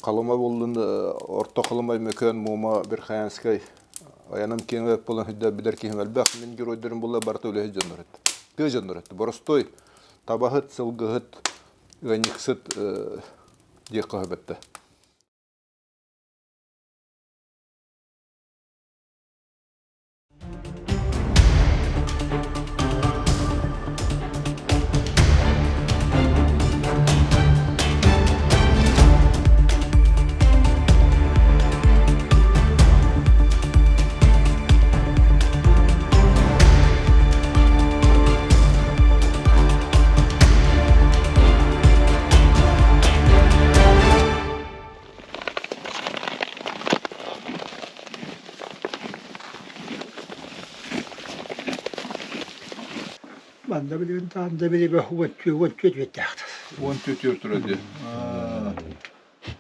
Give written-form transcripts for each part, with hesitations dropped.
Халыма буоллун, Орто Халыма, Өймөкөөн, Муома, Верхоянскай айаным киэҥ буолан сылдьар билэр киһим элбэх. Мин геройдарым буолла барыта үлэһит дьоннор этэ. Тыа дьоннор этэ. Боростой табаһыт, сылгыһыт, ыанньыксыт диэххэ сөп этэ. Манна билигин таанда билигэ 14 үөттээхтэр. 14 үөр турар дии.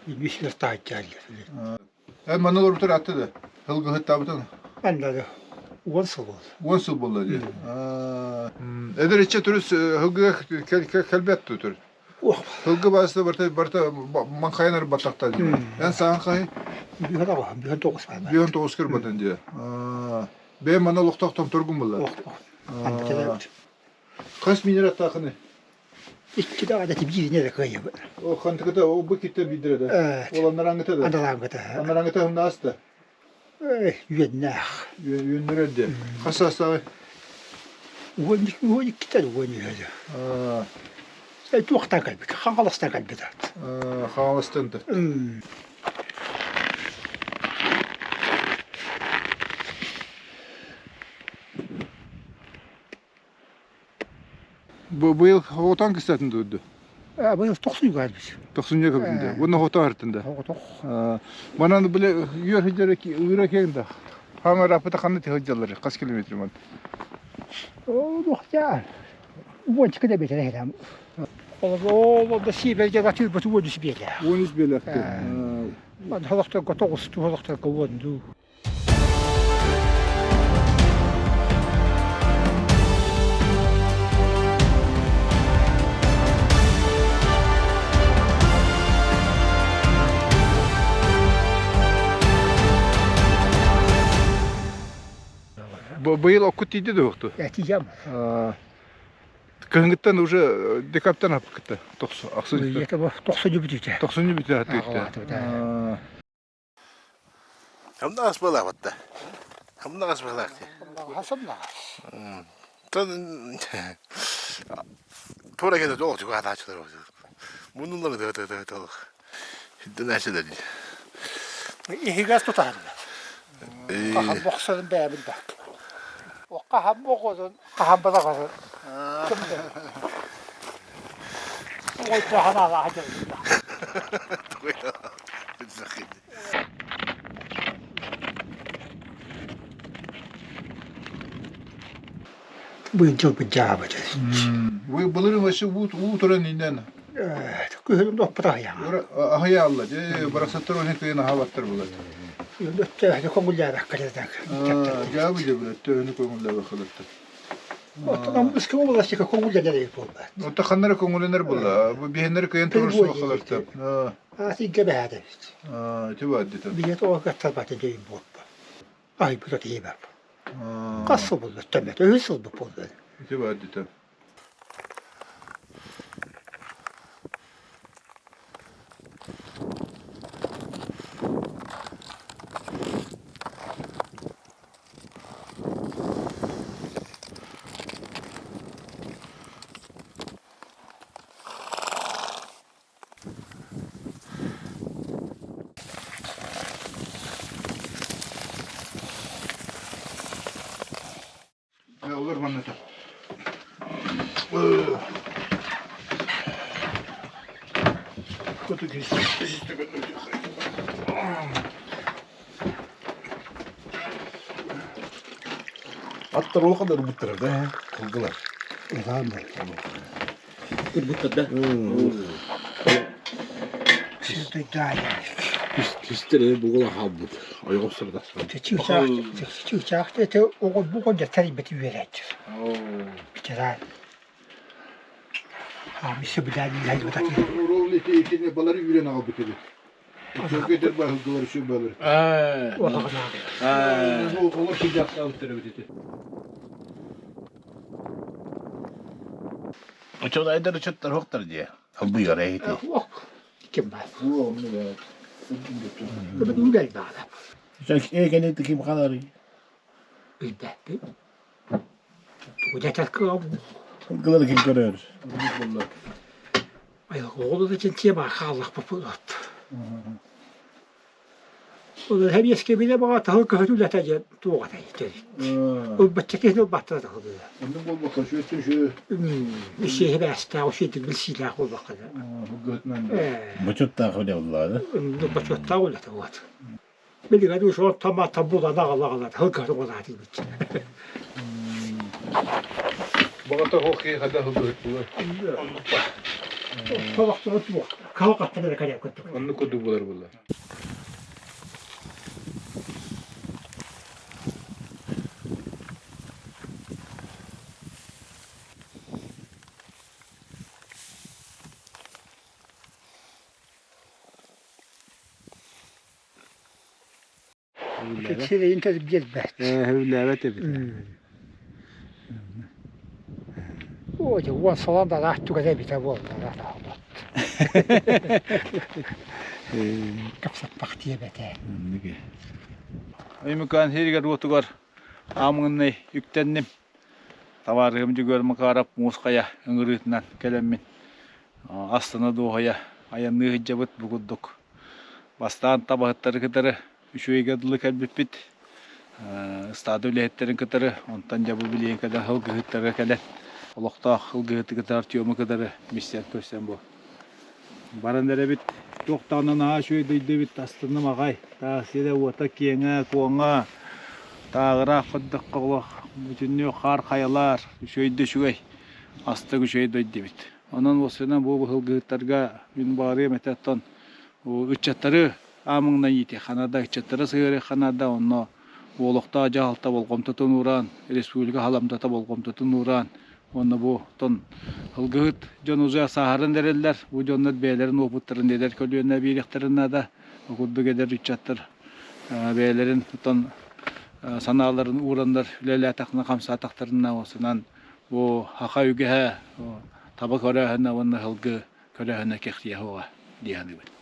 Үс тааччааллар. Эн манна олорбутар атты да? Сылгыһыттаабытын? Манна да 10 сыл буолла. 10 сыл буолла дии. Эдэр иччэ түрүс сылгыга кэлбэт түр. Сылгы баасыта барыта барыта маҥхайан ырбатахта дии. Эн саҥа хаһый? Бүһэн аҕаһым, бүһэн тоҕус баана. Бүһэн тоҕус кырбатын дии. Бэйэм манна олохтоохтон тургун булла. Хас минер аттаахыны? Икки даҕаны биирин эрэ кыайабын. О, хантыкыта, ол бу киттер биирдэрэ да. Ол анараңыта да. Анараңыта. Анараңыта хымнаас да. Үөннээх. Үөннэрэр диэн. Хас саастааҕый? 12-тэн 13 Туохтан кэлбит? Хаҥаластан кэлбит аат. Хаҥаластан да. Бу быйыл оҕотон кыстатын турду. Быйыл тохсунньуга кэлбит. Тохсунньуга кэлбит да. Уонна оҕото артын да. Оҕотох. Манан бile үөр сылдьар ыыра киэҥ да. Хаама ырааппыта ханна сылдьаллар хас километр ман? Олохтя. Уончика да бетер эһэм. Ол да сиибэлгэ атыырбыт 13 биэлээх. 13 биэлээх. Холохторго тоҕустуу, холохторго уондуу. Быйыл оккут тиийди дуохту? Тиийэм. Кыһыҥҥыттан уже декабрьтан аппыккыта ахсынньы Тохсунньу бүтүүтэ. Тохсунньу бүтүүтэ. Хамнаҕас буолаабатта. Хамнаҕас буолаах дии. Хамнаҕас. Туора кэлэ тоҕо чугаһатааччылар муннулары тыа Сиддэнээччилэр дии. Иһигэр тутаһаллар. Хаһан бохсорун бэйэбин да. Хаһан боҕозун, хаһан балаҕарын. Ой, хаһан Быйыл дьылбыт дьаабыт. Былырыын вообще уу туран иннен. Күһүн оппут аһыйаҕа. Аһыйаалла, дьэ барахсаттар оны кыйын аһабаттар булат. Өттөһүнү көҥүллээбэккэ Дьаабы дьэ билет, төһөнү көҥүллээбэккэ Оттон амбыска буолласика көҥүллэнэр буолбат. Оттон ханнары көҥүллэнэр буолла? Бу биһиннэри кыйын турар суохаларта. Аатыгга бэһээдэ эбит. Ити баар дитэ. Билет оҕо кыттарбата диэн буолба. Айбыта тиийбэп. Хас сыл буолла төммөт, үһүс сыл буолла. Ити баар дитэ. Олор манната. Аттар ол kadar ырбыттар да, кылгылар. Ырбыттар да. Кистер бугула хаалбыт. Ойоҕос сырдахсан. Чыычаах это оҕо бу оҕо дьахтар үөрээччи. Вчера. А, мы сөбүлээн Ролл ити итини балары үүрэн аҕалбыт эбит. Үчүгэйдэр баһылгылар үчүгэй баалар. Олор кидяхтаабыттар эбит ити. Учуонайдар учуттар хуктар дии. Албыйар эһити. Ким бар? Үгэл баала. Эйгени ким халары? Билбэппин. Тугу кыам. Кылар ким көрөр? Оҕолу да тема хааллахпыт Ол хэбиэскэ билэ баҕа таһыл көһөтүлэтэ диэн туох этэй Ылбачча киһини ылбаттара таһылыа. Оннук буолбакка үчүгэттин үчүгэй. Ишиэһи бээстээх, үчүгэйдик билсиилээх буолбакка да. Бочуоттаах үлэ буллаады. Бочуоттаах үлэтэ вот. Билигин ушо томата булан аҕала-аҕала хылгары булааты бит. Баҕата хохи хада хылгыһыт булар. Толохтору туох. Калакаттан эрэ кэлэ курдук. Оннук курдук булар булар. Сирэйин кэлип биэрбэт. Һөбүлээбэт эбит. Оо, дьэ, уон солон да араас түгэнэ эбитэ буолла таһыллат. Кэпсэппэх диэбэтэ. Өймөкөөн сиригэр-уотугар аамҥыннай үктэнним. Табаарыһым Дьөгүөр Макаров муус хайа ыҥырыытынан кэлэммин астына дуоһуйа айанныы сылдьабыт бу курдук. Бастаан табаһыттары кытары үчүгэйгэ дылы кэлбиппит. Ыстаада үлэһиттэрин кытары, онтон дьэ бу билигин кэлэн сылгыһыттарга кэлэн олохтоох сылгыһыты кытары Артему кытары миссиян көрсөн бу баран эрэбит. Туох даҕаны наһаа үчүгэй дойду эбит, астынным аҕай. Таас сирэ-уота киэҥэ, куоҥа, тааҕыраах көрдөххө олох бүтүннүү хаар хайалар, үчүгэй да үчүгэй, астык үчүгэй дойду эбит. Онон уопсайынан бу быһылгыһыттарга мин баҕарыам этэ оттон ыччаттары аамыҥнан иитиэххэ наада, ыччаттары сыһыарыахха наада, онно олохтоох дьаһалта болҕомтотун уураан, республика халамтата болҕомтотун уураан, уонна бу оттон ылгыһыт дьон уже сааһыран эрэллэр, бу дьоннор бэйэлэрин уопуттарын эдэр көлүөнэ биэриэхтэрин наада. Бу курдук эдэр ыччаттар бэйэлэрин оттон санааларын уураннар үлэлээтэхтэринэ, хамсаатахтарына, осунан бу саха үгэһэ таба көрөөһүнэ уонна сылгы көрөөһүнэ кэхтиэ суоҕа дии саныыбын.